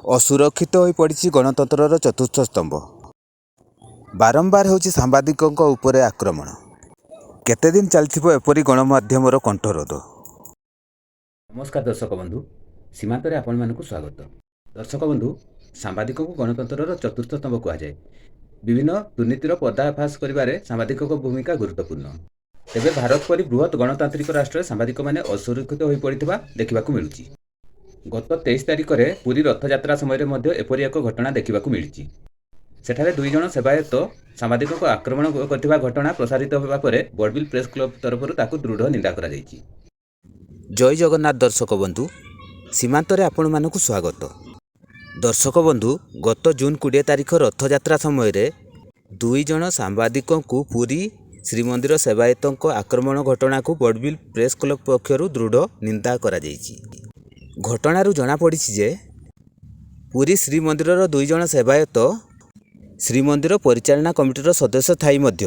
ଅସୁରକ୍ଷିତ ହୋଇପଡ଼ିଛି ଗଣତନ୍ତ୍ରର ଚତୁର୍ଥ ସ୍ତମ୍ଭ। ବାରମ୍ବାର ହେଉଛି ସାମ୍ବାଦିକଙ୍କ ଉପରେ ଆକ୍ରମଣ। କେତେଦିନ ଚାଲିଥିବ ଏପରି ଗଣମାଧ୍ୟମର କଣ୍ଠରୋଧ? ନମସ୍କାର ଦର୍ଶକ ବନ୍ଧୁ, ସୀମାନ୍ତରେ ଆପଣମାନଙ୍କୁ ସ୍ୱାଗତ। ଦର୍ଶକ ବନ୍ଧୁ, ସାମ୍ବାଦିକଙ୍କୁ ଗଣତନ୍ତ୍ରର ଚତୁର୍ଥ ସ୍ତମ୍ଭ କୁହାଯାଏ। ବିଭିନ୍ନ ଦୁର୍ନୀତିର ପର୍ଦ୍ଦାଫାଶ କରିବାରେ ସାମ୍ବାଦିକଙ୍କ ଭୂମିକା ଗୁରୁତ୍ୱପୂର୍ଣ୍ଣ। ତେବେ ଭାରତ ପରି ବୃହତ୍ ଗଣତାନ୍ତ୍ରିକ ରାଷ୍ଟ୍ରରେ ସାମ୍ବାଦିକମାନେ ଅସୁରକ୍ଷିତ ହୋଇପଡ଼ିଥିବା ଦେଖିବାକୁ ମିଳୁଛି। ଗତ 23 ତାରିଖରେ ପୁରୀ ରଥଯାତ୍ରା ସମୟରେ ମଧ୍ୟ ଏପରି ଏକ ଘଟଣା ଦେଖିବାକୁ ମିଳିଛି। ସେଠାରେ ଦୁଇ ଜଣ ସେବାୟତ ସାମ୍ବାଦିକଙ୍କୁ ଆକ୍ରମଣ କରିଥିବା ଘଟଣା ପ୍ରସାରିତ ହେବା ପରେ ବଡ଼ବିଲ ପ୍ରେସ୍ କ୍ଲବ ତରଫରୁ ତାକୁ ଦୃଢ଼ ନିନ୍ଦା କରାଯାଇଛି। ଜୟ ଜଗନ୍ନାଥ ଦର୍ଶକ ବନ୍ଧୁ, ସୀମାନ୍ତରେ ଆପଣମାନଙ୍କୁ ସ୍ୱାଗତ। ଦର୍ଶକ ବନ୍ଧୁ, ଗତ ଜୁନ୍ 20 ତାରିଖ ରଥଯାତ୍ରା ସମୟରେ ଦୁଇ ଜଣ ସାମ୍ବାଦିକଙ୍କୁ ପୁରୀ ଶ୍ରୀମନ୍ଦିର ସେବାୟତଙ୍କ ଆକ୍ରମଣ ଘଟଣାକୁ ବଡ଼ବିଲ ପ୍ରେସ୍ କ୍ଲବ ପକ୍ଷରୁ ଦୃଢ଼ ନିନ୍ଦା କରାଯାଇଛି। ଘଟଣାରୁ ଜଣାପଡ଼ିଛି ଯେ ପୁରୀ ଶ୍ରୀମନ୍ଦିରର ଦୁଇ ଜଣ ସେବାୟତ ଶ୍ରୀମନ୍ଦିର ପରିଚାଳନା କମିଟିର ସଦସ୍ୟ ଥାଇ ମଧ୍ୟ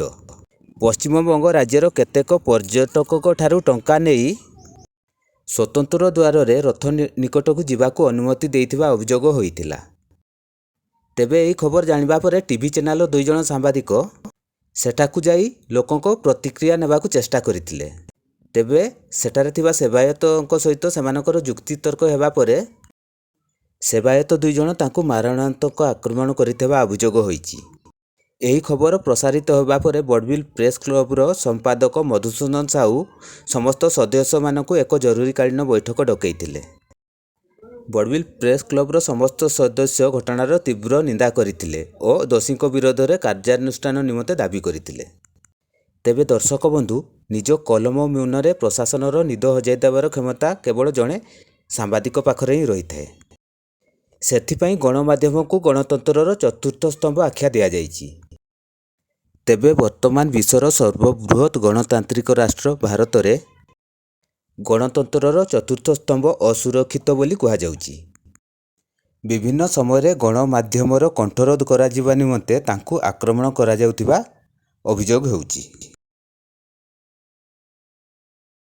ପଶ୍ଚିମବଙ୍ଗ ରାଜ୍ୟର କେତେକ ପର୍ଯ୍ୟଟକଙ୍କ ଠାରୁ ଟଙ୍କା ନେଇ ସ୍ୱତନ୍ତ୍ର ଦ୍ୱାରରେ ରଥ ନିକଟକୁ ଯିବାକୁ ଅନୁମତି ଦେଇଥିବା ଅଭିଯୋଗ ହୋଇଥିଲା। ତେବେ ଏହି ଖବର ଜାଣିବା ପରେ ଟିଭି ଚ୍ୟାନେଲର ଦୁଇ ଜଣ ସାମ୍ବାଦିକ ସେଠାକୁ ଯାଇ ଲୋକଙ୍କ ପ୍ରତିକ୍ରିୟା ନେବାକୁ ଚେଷ୍ଟା କରିଥିଲେ। ତେବେ ସେଠାରେ ଥିବା ସେବାୟତଙ୍କ ସହିତ ସେମାନଙ୍କର ଯୁକ୍ତିତର୍କ ହେବା ପରେ ସେବାୟତ ଦୁଇ ଜଣ ତାଙ୍କୁ ମାରଣାନ୍ତକ ଆକ୍ରମଣ କରିଥିବା ଅଭିଯୋଗ ହୋଇଛି। ଏହି ଖବର ପ୍ରସାରିତ ହେବା ପରେ ବଡ଼ବିଲ ପ୍ରେସ୍ କ୍ଲବର ସମ୍ପାଦକ ମଧୁସୂଦନ ସାହୁ ସମସ୍ତ ସଦସ୍ୟମାନଙ୍କୁ ଏକ ଜରୁରୀକାଳୀନ ବୈଠକ ଡକାଇଥିଲେ। ବଡ଼ବିଲ ପ୍ରେସ୍ କ୍ଲବର ସମସ୍ତ ସଦସ୍ୟ ଘଟଣାର ତୀବ୍ର ନିନ୍ଦା କରିଥିଲେ ଓ ଦୋଷୀଙ୍କ ବିରୋଧରେ କାର୍ଯ୍ୟାନୁଷ୍ଠାନ ନିମନ୍ତେ ଦାବି କରିଥିଲେ। ତେବେ ଦର୍ଶକ ବନ୍ଧୁ, ନିଜ କଲମ ମୁନରେ ପ୍ରଶାସନର ନିଦ ହଜାଇ ଦେବାର କ୍ଷମତା କେବଳ ଜଣେ ସାମ୍ବାଦିକ ପାଖରେ ହିଁ ରହିଥାଏ। ସେଥିପାଇଁ ଗଣମାଧ୍ୟମକୁ ଗଣତନ୍ତ୍ରର ଚତୁର୍ଥ ସ୍ତମ୍ଭ ଆଖ୍ୟା ଦିଆଯାଇଛି। ତେବେ ବର୍ତ୍ତମାନ ବିଶ୍ୱର ସର୍ବବୃହତ୍ ଗଣତାନ୍ତ୍ରିକ ରାଷ୍ଟ୍ର ଭାରତରେ ଗଣତନ୍ତ୍ରର ଚତୁର୍ଥ ସ୍ତମ୍ଭ ଅସୁରକ୍ଷିତ ବୋଲି କୁହାଯାଉଛି। ବିଭିନ୍ନ ସମୟରେ ଗଣମାଧ୍ୟମର କଣ୍ଠରୋଧ କରାଯିବା ନିମନ୍ତେ ତାଙ୍କୁ ଆକ୍ରମଣ କରାଯାଉଥିବା ଅଭିଯୋଗ ହେଉଛି।